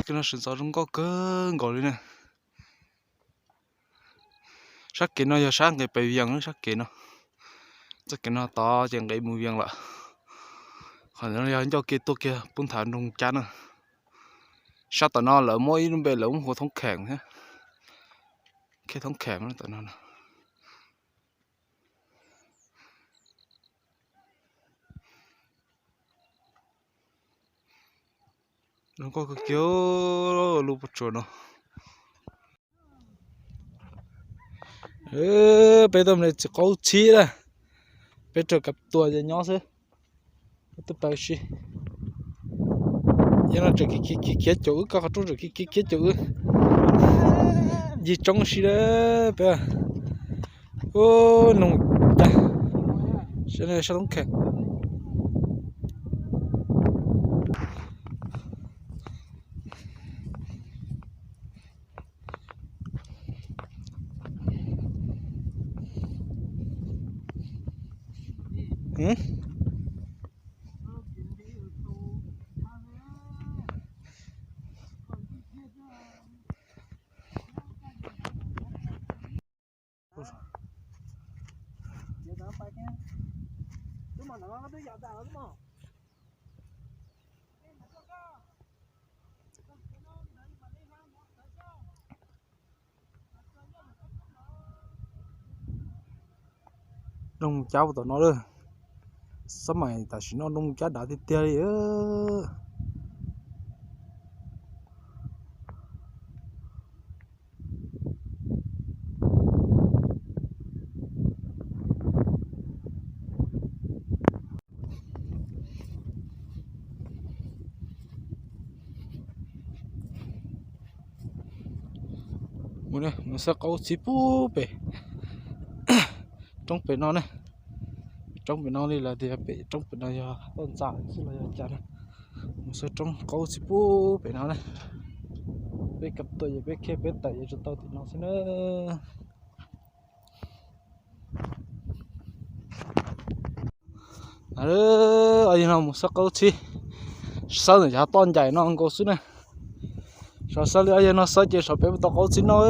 Kev no sawv ntxov zoo nkauj kawg nkaus li na. Sab kev no yog sab nqis pes Vias, sab kev no. Txoj kev no tod ces nqis mus Vias lawm. Qhov no yog ncauj kev tuaj kiag pub nthav nroog Cab na. Sab tom no lawv muab ib lub npe lawv muab hu Thoob Kheem thiab. Khej Thoob Kheem tom no. Zoo nkauj kawg kiag lub pob tsuas no. Peb tuaj mus txiv qaub txhib na. Peb raws Kav Tuas ces nyob xwb. Peb tuaj pab si. Yog no tseem khiav khiav caum wb, koj qhov rooj tseem khiav khiav caum wb. Yig tsoob si peb. Ub, noog Cab. Sab Thoob Kheem. Noog Cab tom no lawm. Xab maim tam sim no noog Cab dav tiag tiag li. Mus, mus xawb qaub txhib pub pem roob pem no ne. Roob pem no li los tias pem roob pem no yog toj ntxas xwb los yog cas na. Mus xawb roob qaub txhib pub pem no ne. Peb Kav Tuas ces peb khej peb tawm ces tsuas tau tim no xwb na. Ob yawg no mus xawb qaub txhib, xawb ntawm cov toj ncaim no nkaus xwb na. Xyov xawb li ob yawg no xawb ces xyov peb puas tau qaub txhib noj.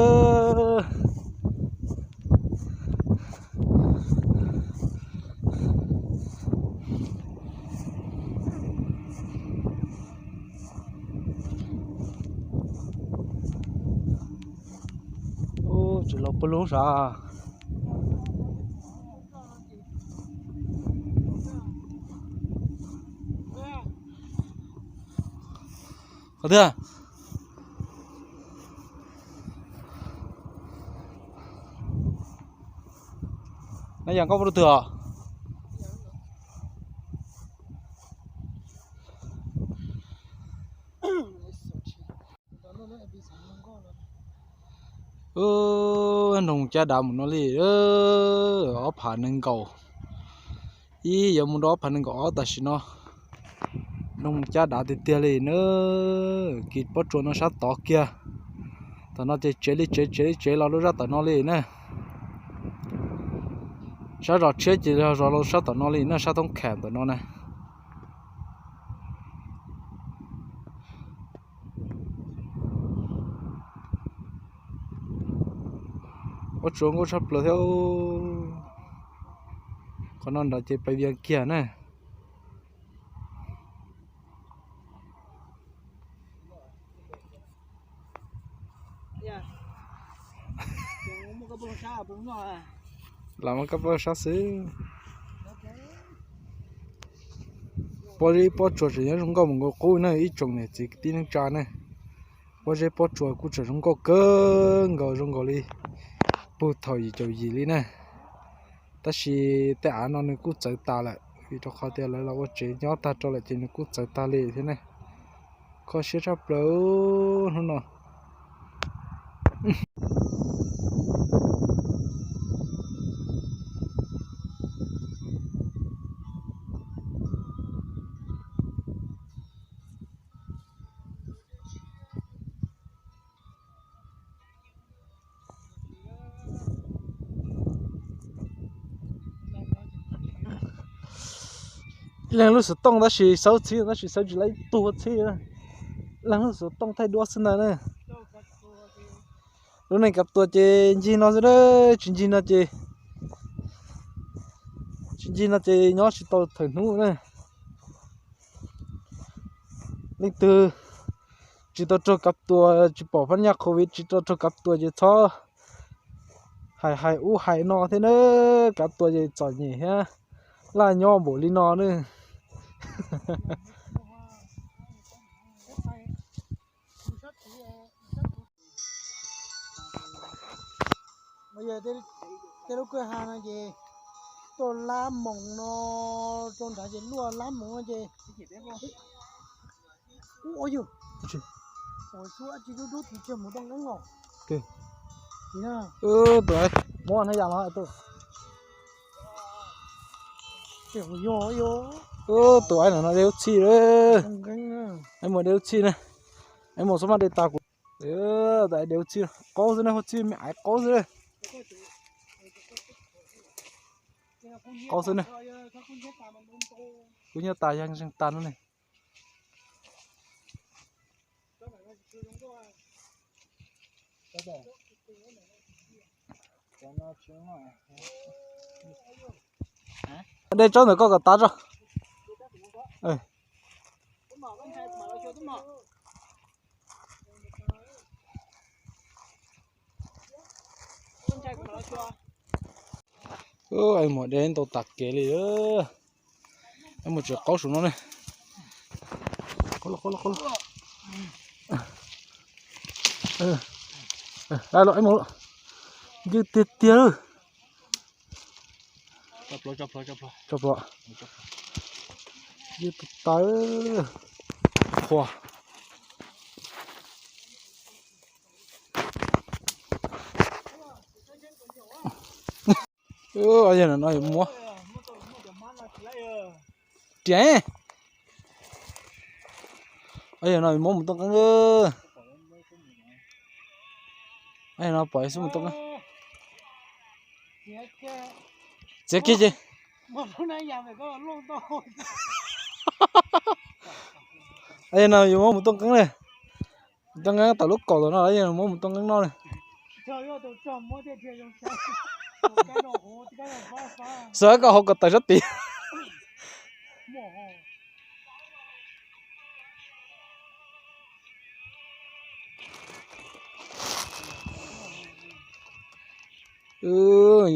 Tsis los puag lub sav. Qhov twg? Nab Yaj, koj mus rau twg os? Nroog Cab dav mus no li ob phav nees nkaum ib yuav mus rau ob phav nees nkaum ob tam sim no. Nroog Cab dav tiag tiag li na. Kis pob tsuas no sab tod kiag. Tom no ces tsev li tsev, tsev li tsev los rau sab tom no li na. Sab zos tshiab ces zos rau sab tom no li na, sab Thoob Kheem tom no na. Pob tsuas nkauj tshaj plaws thiab. Qhov no nrad ces pais Vias kiag na. Lam muab koj pab sab xwb. Pob zeb pob tsuas tseem nyob zoo nkauj mus nkaus qub na ib tsoom niam txiv kwv tij neej tsa na. Pob zeb pob tsuas kuj tseem zoo nkauj kawg nkaus, zoo nkaus li puag thaum yim caum yim li na. Tab sis tej av no nws kuj txawv tas lawm vim rau qhov tias lawv los ua tsev nyob tag rau lawm ces nws kuj txawv tag li thiab ne. Kho siab tshaj plaws hnub no. Ib leeg lub xov tooj tab sis xawb txhib tab sis xawb tsis laib ib tug txhib na. Leej lub xov tooj thaij duab xwb ntag na. Lub neej kav tuas ces ncig no xwb na, tsis ncig no ces, tsis ncig no ces nyob tsis tau thawm hnub na. Leej twg tsis tau raug kav tuas, tsis pom phab nyaj covid tsis tau raug kav tuas ces txhob hais hais ub hais no thiab na. Kav tuas ces txom nyem thiab laj nyob npaum li no na. Tej lub kwj ha no ces tuaj lab moos no rau nrad ces luaj lab moos no ces ua yug, ua xub dab tsi dub dub tis tseg mus toj nqeeb os. Tus muab na yam no tus, tus no de lub txhij, muaj de lub txhij na. Muaj xub maj de tas kuv, de lub txhij qaub xwb na, huaj txhij me aiv qaub xwb. Qaub xwb na. Kuv nyob tas yog zeeg tas no ne. De tsob ntawm koj kom tav tso. Muam de ntau tas kev li. Mus tsev qaub saum no ne. Ywg tiag tiag. Ywg tawv tawv. Qhua. Yog no yuav muab riam. Yog no yuav muab mus toj nqeeb. No pom xub mus toj nqeeb. Txiav kiag ces. Yog no yuav muab mus toj nqeeb na. Toj nqeeb tom lub kaum tom no los yog muab mus toj nqeeb no na. Xav koj hauv ko taw sab tid.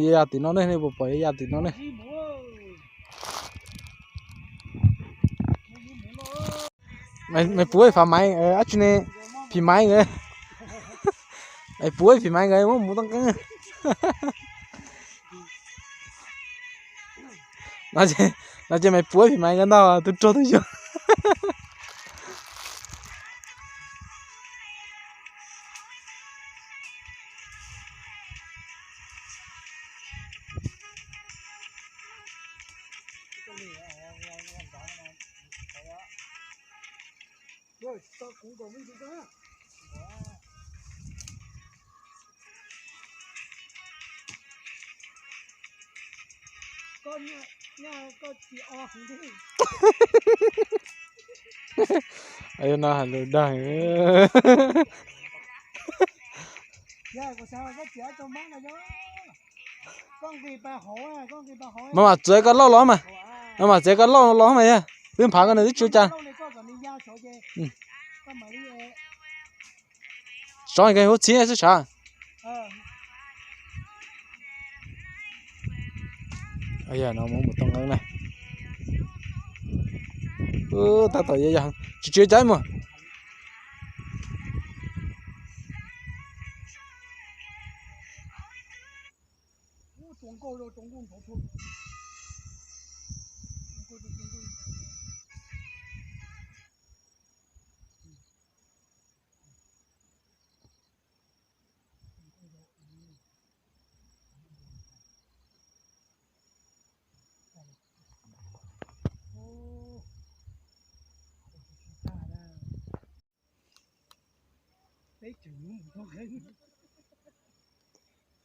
Ya tim no ne, nej puas pom ya tim no ne? Mày, mày puối phải máy, ờ, áp trên này, thì máy người. Mày puối phải máy người, muốn, muốn tăng cứng. Nói chứ, nói chứ mày puối phải máy người tao, tôi trôi tôi vô. Ai no hais lus dag. Maj mam txuav koj lauj los mas, maj mam txuav koj lauj los mas yog twb nphav koj nws twb tsis ua cas. Sov koj huab txhib xwb sav. Yog no muab mus toj nqeeb na. Tab tom yog tsis tsis ua cas mas.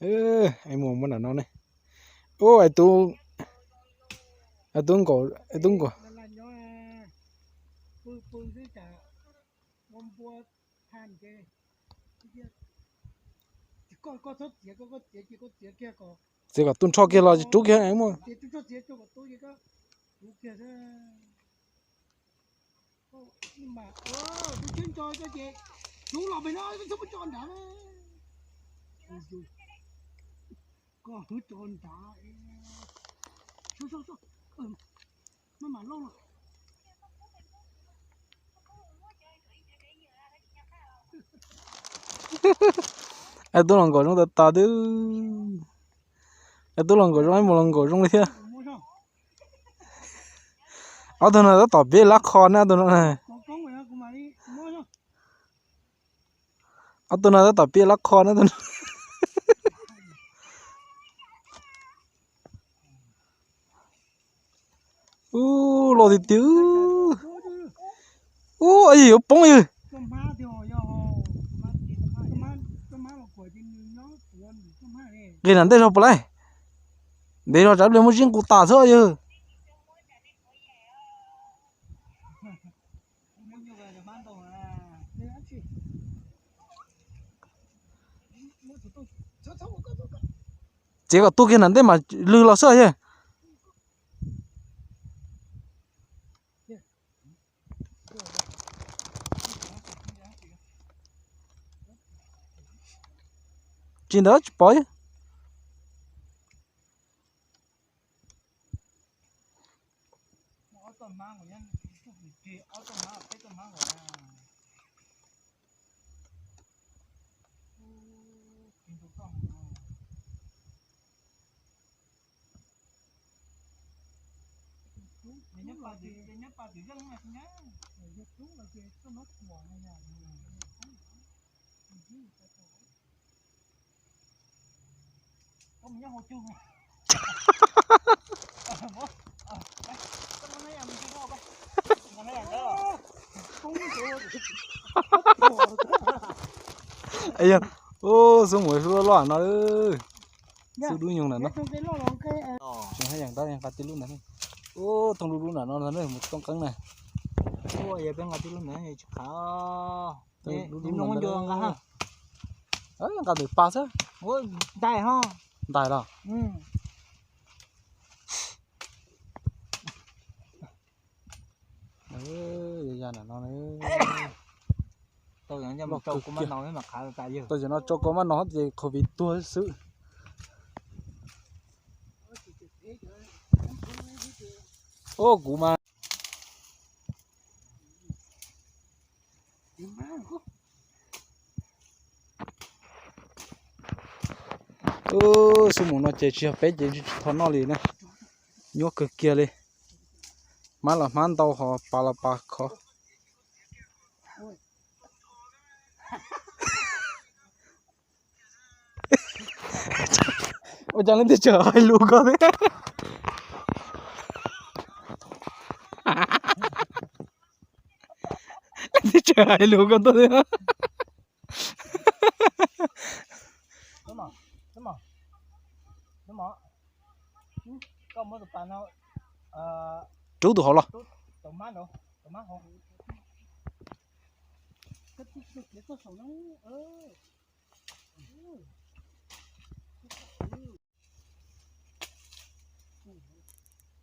Es muaj muab nram no ne. Ub, es tub, es tub nkaus, es tub nkaus. Txiav kom tu nrho kiag los rub kiag muaj. Ab, tub los nkaum zoo tas tas twb. Ab, tub los nkaum zoo, ib mus los nkaum zoo li thiab. Ob tug no tab tom piav lab qho na, ob tug no. Ob tug no tab tom piav lab qho na, ob tug no. Ub, loj tiag tiag. Ub, yuav poob yawg. Nqis nram ntej zog puas laij? Ntev zog tsam pliag muab zib nqus tas xwb yawg. Txiav kom tu kiag nram ntej mas lwg los xwb yawg. Tsis ntawd tsis pom. Yog, ub, xub mus xub loj no. Xub dub nyoog ntawm no. Tsis haj yam nqa tib lub ntawd. Ub, thooj lub lub nram no mus tooj qeeb na. Peb nqa tib lub ntawd tsis qhav. Nqa ntawm pa xwb. Ntais ho. Ntais los. Ya no, tau cov no tsau kua mab no ces covid tuag xwb. Ub, kuv mas Ub, xub mus no ces tsis yog peb ces tsis tho noj li na. Nyuaj kawg kiag li. Hmab los hmab ntau, ho pas los pas khov. Ua cas leej twg tseem hais lus ko thiab? Leej twg tseem hais lus ko thiab? Rub tus hauv los.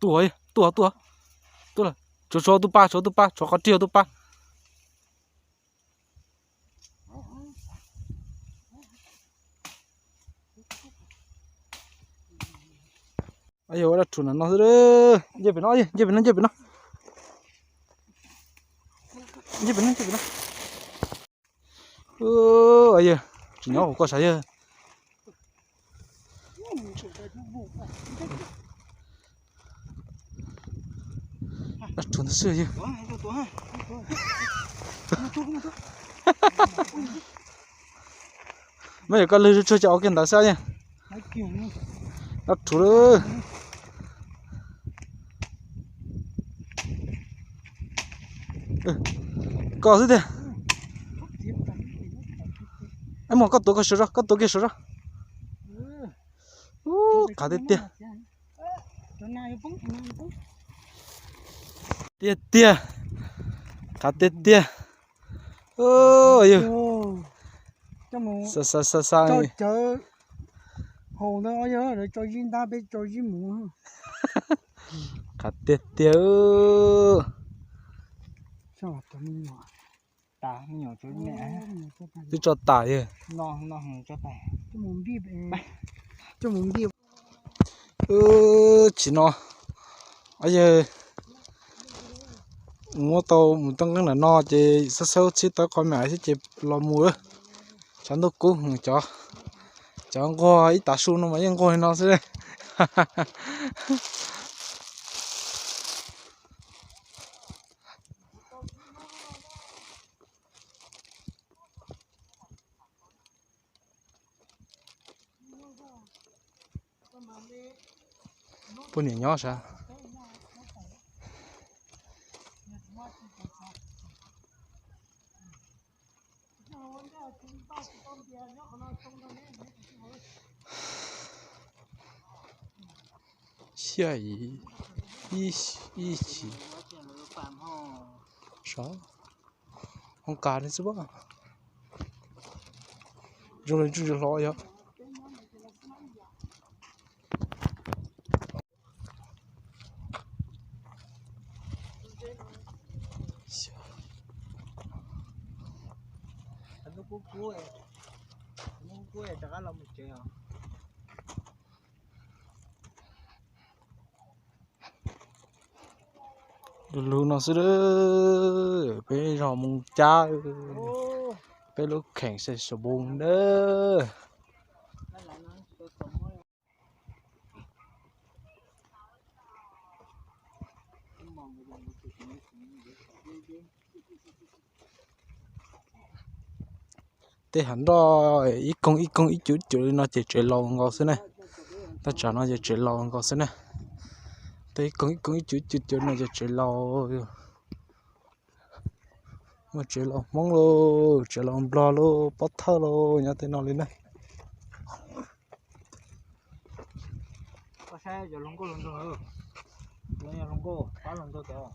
Tuaj, tuaj, tuaj, tuaj lawm. Tshuav, tshuav tus pa, tshuav tus pa, tshuav qhov rig tus pa. Yog ua dab rhuv nram no xwb. Nce pem no, nce pem no, nce pem no. Nce pem no, nce pem no. Yog tsis nyob hauv koj sav yawg. Dab rhuv ntawd xwb yawg. Maj yog koj lwg tshuaj tshuaj ces ua kiag ntawd xwb yawg. Dab rhuv lawm. Koj xwb tiag. Ib mus koj tuav koj suav zog, koj tuav kiag suav zog. Ub, qhav tiag tiag. Tiag tiag. Qhav tiag tiag. Yog, xa xa xa xa. Cawv haus ntawd, yog lawv tso zib ntab peb tso zib mus. Qab tiag tiag. Twb tso tas yog. Tsis no, yog muab tau mus toj nqeeb ntawm no ces xab xab txhib tau qhov me xwb ces los mus. Tshav ntuj kub, cov, cov nquag ib tav su no mas yeej nquag li no xwb. Poj niam nyob sav. Xya yim ib chim sov, hoob kas li xwb. Zoo li ntsuj hlo yog. Lug lug no xwb, peb zog Moos Cab, peb lub kheem Xais Xos Npoos na. Tej hav nroj ib koog ib koog ib cuv ib cuv li no ces tsev laus nkaus xwb ne. Thaj tsam no ces tsev laus nkaus xwb ne. Tej ib koog ib koog ib cuv ib cuv cuv no ces tsev laus, muaj tsev laus Hmoob lauj, tsev laus Nplog lauj, Pob Thawj lauj, nyob tej no li na. Koj saib cov hluas nkauj hluas nraug, cov hluas nkauj pab hluas nraug cov.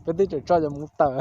Peb twb tseem tso cov mus tawm.